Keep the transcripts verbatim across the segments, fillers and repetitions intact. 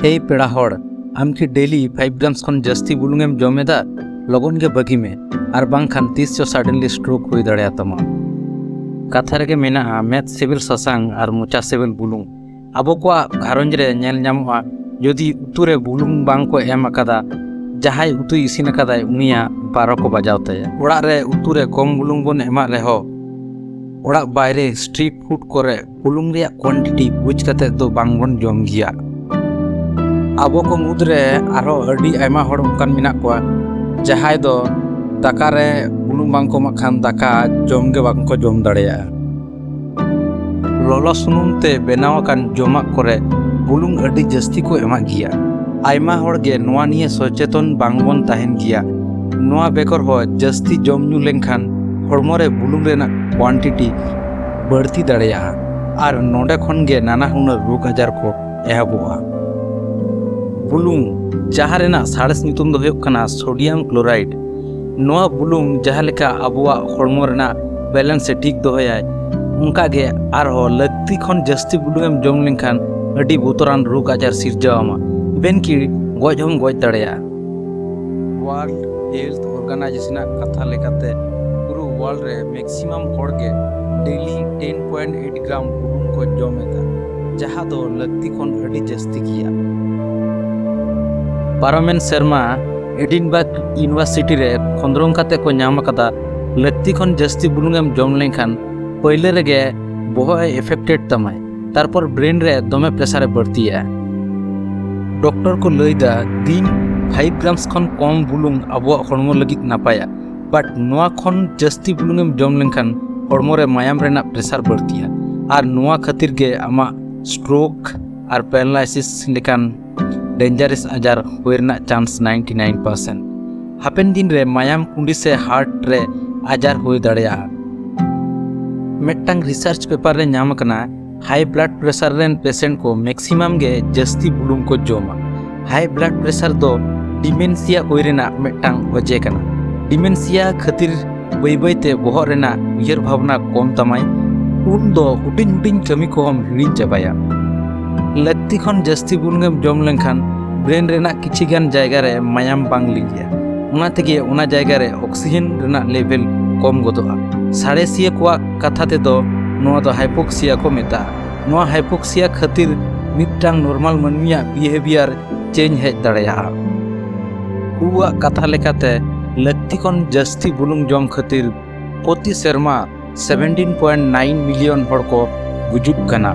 ᱦᱮᱭ ᱯᱮᱲᱟ ᱦᱚᱲ, ᱟᱢ ᱠᱤ ᱰᱮᱞᱤ ᱯᱷᱟᱭᱤᱵᱷ ᱜᱨᱟᱢᱥ ᱠᱷᱚᱱ ᱡᱟᱹᱥᱛᱤ ᱵᱩᱞᱩᱝ ᱮᱢ ᱡᱚᱢ ᱮᱫᱟ? ᱞᱚᱜᱚᱱ ᱜᱮ ᱵᱟᱹᱜᱤ ᱢᱮ, ᱟᱨ ᱵᱟᱝᱠᱷᱟᱱ ᱛᱤᱥ ᱪᱚ ᱥᱟᱰᱮᱱᱞᱤ ᱥᱴᱨᱳᱠ ᱦᱩᱭ ᱫᱟᱲᱮᱭᱟᱛᱟᱢᱟ᱾ ᱠᱟᱛᱷᱟ ᱨᱮᱜᱮ ᱢᱮᱱᱟᱜᱼᱟ, ᱢᱮᱫ ᱥᱤᱵᱤᱞ ᱥᱟᱥᱟᱝ ᱟᱨ ᱢᱚᱪᱟ ᱥᱤᱵᱤᱞ ᱵᱩᱞᱩᱝ᱾ ᱟᱵᱚ ᱠᱚᱣᱟᱜ ᱜᱷᱟᱨᱚᱸᱡᱽ ᱨᱮ ᱧᱮᱞ ᱧᱟᱢᱚᱜᱼᱟ, ᱡᱩᱫᱤ ᱩᱛᱩ ᱨᱮ ᱵᱩᱞᱩᱝ ᱵᱟᱝ ᱠᱚ ᱮᱢ ᱟᱠᱟᱫᱟ, ᱡᱟᱦᱟᱸᱭ ᱩᱛᱩᱭ ᱤᱥᱤᱱ ᱟᱠᱟᱫᱟᱭ, ᱩᱱᱤᱭᱟᱜ ᱵᱟᱨᱚ ᱠᱚ ᱵᱟᱡᱟᱣ ᱛᱟᱭᱟ᱾ ᱚᱲᱟᱜ ᱨᱮ ᱩᱛᱩ ᱨᱮ ᱠᱚᱢ ᱵᱩᱞᱩᱝ ᱵᱚᱱ ᱮᱢᱟᱜ ᱨᱮᱦᱚᱸ, ᱚᱲᱟᱜ ᱵᱟᱭᱨᱮ ᱥᱴᱨᱤᱴ ᱯᱷᱩᱰ ᱠᱚᱨᱮ ᱵᱩᱞᱩᱝ ᱨᱮᱭᱟᱜ ᱠᱣᱟᱱᱴᱤᱴᱤ ᱵᱩᱡᱽ ᱠᱟᱛᱮ ᱫᱚ ᱵᱟᱝ ᱵᱚᱱ ᱡᱚᱢ ᱜᱮᱭᱟ᱾ ᱟᱵᱚ ᱠᱚ ᱢᱩᱫᱽᱨᱮ ᱟᱨᱦᱚᱸ ᱟᱹᱰᱤ ᱟᱭᱢᱟ ᱦᱚᱲ ᱚᱱᱠᱟᱱ ᱢᱮᱱᱟᱜ ᱠᱚᱣᱟ, ᱡᱟᱦᱟᱸᱭ ᱫᱚ ᱫᱟᱠᱟ ᱨᱮ ᱵᱩᱞᱩᱝ ᱵᱟᱝ ᱠᱚ ᱮᱢᱟᱜ ᱠᱷᱟᱱ ᱫᱟᱠᱟ ᱡᱚᱢ ᱜᱮ ᱵᱟᱝ ᱠᱚ ᱡᱚᱢ ᱫᱟᱲᱮᱭᱟᱜᱼᱟ᱾ ᱞᱚᱞᱚ ᱥᱩᱱᱩᱢ ᱛᱮ ᱵᱮᱱᱟᱣ ᱟᱠᱟᱱ ᱡᱚᱢᱟᱜ ᱠᱚᱨᱮ ᱵᱩᱞᱩᱝ ᱟᱹᱰᱤ ᱡᱟᱹᱥᱛᱤ ᱠᱚ ᱮᱢᱟᱜ ᱜᱮᱭᱟ᱾ ᱟᱭᱢᱟ ᱦᱚᱲ ᱜᱮ ᱱᱚᱣᱟ ᱱᱤᱭᱮ ᱥᱚᱪᱮᱛᱚᱱ ᱵᱟᱝ ᱵᱚᱱ ᱛᱟᱦᱮᱱ ᱜᱮᱭᱟ᱾ ᱱᱚᱣᱟ ᱵᱮᱜᱚᱨ ᱦᱚᱸ, ᱡᱟᱹᱥᱛᱤ ᱡᱚᱢ ᱧᱩ ᱞᱮᱱᱠᱷᱟᱱ ᱦᱚᱲᱢᱚ ᱨᱮ ᱵᱩᱞᱩᱝ ᱨᱮᱱᱟᱜ ᱠᱣᱟᱱᱴᱤᱴᱤ ᱵᱟᱹᱲᱛᱤ ᱫᱟᱲᱮᱭᱟᱜᱼᱟ, ᱟᱨ ᱱᱚᱰᱮ ᱠᱷᱚᱱ ᱜᱮ ᱱᱟᱱᱟ ᱦᱩᱱᱟᱹᱨ ᱨᱳᱜᱽ ᱟᱡᱟᱨ ᱠᱚ ᱮᱦᱚᱵᱚᱜᱼᱟ᱾ ᱵᱩᱞᱩᱝ, ᱡᱟᱦᱟᱸ ᱨᱮᱱᱟᱜ ᱥᱟᱬᱮᱥ ᱧᱩᱛᱩᱢ ᱫᱚ ᱦᱩᱭᱩᱜ ᱠᱟᱱᱟ ᱥᱳᱰᱤᱭᱟᱢ ᱠᱞᱳᱨᱟᱭᱤᱰ, ᱱᱚᱣᱟ ᱵᱩᱞᱩᱝ ᱡᱟᱦᱟᱸ ᱞᱮᱠᱟ ᱟᱵᱚᱣᱟᱜ ᱦᱚᱲᱢᱚ ᱨᱮᱱᱟᱜ ᱵᱮᱞᱮᱱᱥ ᱮ ᱴᱷᱤᱠ ᱫᱚᱦᱚᱭᱟᱭ, ᱚᱱᱠᱟ ᱜᱮ ᱟᱨᱦᱚᱸ ᱞᱟᱹᱠᱛᱤ ᱠᱷᱚᱱ ᱡᱟᱹᱥᱛᱤ ᱵᱩᱞᱩᱝ ᱮᱢ ᱡᱚᱢ ᱞᱮᱱᱠᱷᱟᱱ ᱟᱹᱰᱤ ᱵᱚᱛᱚᱨᱟᱱ ᱨᱳᱜᱽ ᱟᱡᱟᱨ ᱥᱤᱨᱡᱟᱹᱣ ᱟᱢᱟ, ᱤᱵᱷᱮᱱ ᱠᱤ ᱜᱚᱡ ᱦᱚᱸᱢ ᱜᱚᱡ ᱫᱟᱲᱮᱭᱟᱜᱼᱟ᱾ ᱣᱟᱨᱞᱰ ᱦᱮᱞᱛᱷ ᱚᱨᱜᱟᱱᱟᱭᱡᱮᱥᱚᱱ ᱟᱜ ᱠᱟᱛᱷᱟ ᱞᱮᱠᱟᱛᱮ, ᱯᱩᱨᱟᱹ ᱣᱟᱨᱞᱰ ᱨᱮ ᱢᱮᱠᱥᱤᱢᱟᱢ ᱦᱚᱲ ᱜᱮ ᱰᱮᱞᱤ ᱴᱮᱱ ᱯᱚᱭᱮᱱᱴ ᱮᱭᱤᱴ ᱜᱨᱟᱢ ᱵᱩᱞᱩᱝ ᱠᱚ ᱡᱚᱢ ᱮᱫᱟ, ᱡᱟᱦᱟᱸ ᱫᱚ ᱞᱟᱹᱠᱛᱤ ᱠᱷᱚᱱ ᱟᱹᱰᱤ ᱡᱟᱹᱥᱛᱤ ᱜᱮᱭᱟ᱾ ᱯᱟᱨᱚᱢᱮᱱ ᱥᱮᱨᱢᱟ ᱮᱰᱤᱱᱵᱟᱨᱜ ᱤᱭᱩᱱᱤᱵᱷᱟᱨᱥᱤᱴᱤ ᱨᱮ ᱠᱷᱚᱸᱫᱽᱨᱚᱝ ᱠᱟᱛᱮ ᱠᱚ ᱧᱟᱢ ᱟᱠᱟᱫᱟ, ᱞᱟᱹᱠᱛᱤ ᱠᱷᱚᱱ ᱡᱟᱹᱥᱛᱤ ᱵᱩᱞᱩᱝ ᱮᱢ ᱡᱚᱢ ᱞᱮᱱᱠᱷᱟᱱ ᱯᱟᱹᱭᱞᱟᱹ ᱨᱮᱜᱮ ᱵᱚᱦᱚᱜ ᱮ ᱮᱯᱷᱮᱠᱴᱮᱰ ᱛᱟᱢᱟᱭ, ᱛᱟᱨᱯᱚᱨ ᱵᱨᱮᱱ ᱨᱮ ᱫᱚᱢᱮ ᱯᱨᱮᱥᱟᱨ ᱮ ᱵᱟᱹᱲᱛᱤᱭᱟ᱾ ᱰᱚᱠᱴᱚᱨ ᱠᱚ ᱞᱟᱹᱭ ᱫᱟ, ᱫᱤᱱ ᱯᱷᱟᱭᱤᱵᱷ ᱜᱨᱟᱢᱥ ᱠᱷᱚᱱ ᱠᱚᱢ ᱵᱩᱞᱩᱝ ᱟᱵᱚᱣᱟᱜ ᱦᱚᱲᱢᱚ ᱞᱟᱹᱜᱤᱫ ᱱᱟᱯᱟᱭᱟ, ᱵᱟᱴ ᱱᱚᱣᱟ ᱠᱷᱚᱱ ᱡᱟᱹᱥᱛᱤ ᱵᱩᱞᱩᱝ ᱮᱢ ᱡᱚᱢ ᱞᱮᱱᱠᱷᱟᱱ ᱦᱚᱲᱢᱚ ᱨᱮ ᱢᱟᱭᱟᱢ ᱨᱮᱱᱟᱜ ᱯᱨᱮᱥᱟᱨ ᱵᱟᱹᱲᱛᱤᱜᱼᱟ, ᱟᱨ ᱱᱚᱣᱟ ᱠᱷᱟᱹᱛᱤᱨ ᱜᱮ ᱟᱢᱟᱜ ᱥᱴᱨᱳᱠ ᱟᱨ ᱯᱮᱨᱟᱞᱟᱭᱥᱤᱥ ᱞᱮᱠᱟᱱ ᱰᱮᱧᱡᱟᱨᱟᱥ ᱟᱡᱟᱨ ᱦᱩᱭ ᱨᱮᱱᱟᱜ ᱪᱟᱱᱥ ᱱᱟᱭᱤᱱᱴᱤ ᱱᱟᱭᱤᱱ ᱯᱟᱨᱥᱮᱱᱴ᱾ ᱦᱟᱯᱮᱱ ᱫᱤᱱ ᱨᱮ ᱢᱟᱭᱟᱢ ᱠᱩᱸᱰᱤ ᱥᱮ ᱦᱟᱨᱴ ᱨᱮ ᱟᱡᱟᱨ ᱦᱩᱭ ᱫᱟᱲᱮᱭᱟᱜᱼᱟ᱾ ᱢᱤᱫᱴᱟᱝ ᱨᱤᱥᱟᱨᱪ ᱯᱮᱯᱟᱨ ᱨᱮ ᱧᱟᱢ ᱟᱠᱟᱱᱟ, ᱦᱟᱭ ᱵᱞᱟᱰ ᱯᱨᱮᱥᱟᱨ ᱨᱮᱱ ᱯᱮᱥᱮᱱᱴ ᱠᱚ ᱢᱮᱠᱥᱤᱢᱟᱢ ᱜᱮ ᱡᱟᱹᱥᱛᱤ ᱵᱩᱞᱩᱝ ᱠᱚ ᱡᱚᱢᱟ᱾ ᱦᱟᱭ ᱵᱞᱟᱰ ᱯᱨᱮᱥᱟᱨ ᱫᱚ ᱰᱤᱢᱮᱱᱥᱤᱭᱟ ᱦᱩᱭ ᱨᱮᱱᱟᱜ ᱢᱤᱫᱴᱟᱝ ᱚᱡᱮ ᱠᱟᱱᱟ᱾ ᱰᱤᱢᱮᱱᱥᱤᱭᱟ ᱠᱷᱟᱹᱛᱤᱨ ᱵᱟᱹᱭ ᱵᱟᱹᱭ ᱛᱮ ᱵᱚᱦᱚᱜ ᱨᱮᱱᱟᱜ ᱩᱭᱦᱟᱹᱨ ᱵᱷᱟᱵᱽᱱᱟ ᱠᱚᱢ ᱛᱟᱢᱟᱭ, ᱩᱱ ᱫᱚ ᱦᱩᱰᱤᱧ ᱦᱩᱰᱤᱧ ᱠᱟᱹᱢᱤ ᱠᱚᱦᱚᱸᱢ ᱦᱤᱲᱤᱧ ᱪᱟᱵᱟᱭᱟ᱾ ᱞᱟᱹᱠᱛᱤ ᱠᱷᱚᱱ ᱡᱟᱹᱥᱛᱤ ᱵᱩᱞᱩᱝ ᱮᱢ ᱡᱚᱢ ᱞᱮᱱᱠᱷᱟᱱ ᱵᱨᱮᱱ ᱨᱮᱱᱟᱜ ᱠᱤᱪᱷᱤ ᱜᱟᱱ ᱡᱟᱭᱜᱟ ᱨᱮ ᱢᱟᱭᱟᱢ ᱵᱟᱝ ᱞᱤᱸᱜᱤᱜᱼᱟ᱾ ᱚᱱᱟ ᱛᱮᱜᱮ ᱚᱱᱟ ᱡᱟᱭᱜᱟ ᱨᱮ ᱚᱠᱥᱤᱡᱮᱱ ᱨᱮᱱᱟᱜ ᱞᱮᱵᱷᱮᱞ ᱠᱚᱢ ᱜᱚᱫᱚᱜᱼᱟ᱾ ᱥᱟᱬᱮᱥᱤᱭᱟᱹ ᱠᱚᱣᱟᱜ ᱠᱟᱛᱷᱟ ᱛᱮᱫᱚ ᱱᱚᱣᱟ ᱫᱚ ᱦᱟᱭᱯᱳᱠᱥᱤᱭᱟ ᱠᱚ ᱢᱮᱛᱟᱜᱼᱟ᱾ ᱱᱚᱣᱟ ᱦᱟᱭᱯᱳᱠᱥᱤᱭᱟ ᱠᱷᱟᱹᱛᱤᱨ ᱢᱤᱫᱴᱟᱝ ᱱᱚᱨᱢᱟᱞ ᱢᱟᱹᱱᱢᱤᱭᱟᱜ ᱵᱤᱦᱮᱵᱤᱭᱟᱨ ᱪᱮᱧᱡᱽ ᱦᱮᱡ ᱫᱟᱲᱮᱭᱟᱜᱼᱟ᱾ ᱦᱩᱣᱟᱜ ᱠᱟᱛᱷᱟ ᱞᱮᱠᱟᱛᱮ, ᱞᱟᱹᱠᱛᱤ ᱠᱷᱚᱱ ᱡᱟᱹᱥᱛᱤ ᱵᱩᱞᱩᱝ ᱡᱚᱢ ᱠᱷᱟᱹᱛᱤᱨ ᱯᱨᱚᱛᱤ ᱥᱮᱨᱢᱟ ᱥᱮᱵᱷᱮᱱᱴᱤᱱ ᱯᱚᱭᱮᱱᱴ ᱱᱟᱭᱤᱱ ᱢᱤᱞᱤᱭᱚᱱ ᱦᱚᱲ ᱠᱚ ᱜᱩᱡᱩᱜ ᱠᱟᱱᱟ᱾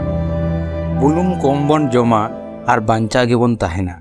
ᱵᱩᱞᱩᱝ ᱠᱚᱢ ᱵᱚᱱ ᱡᱚᱢᱟ ᱟᱨ ᱵᱟᱧᱪᱟᱣ ᱜᱮᱵᱚᱱ ᱛᱟᱦᱮᱱᱟ᱾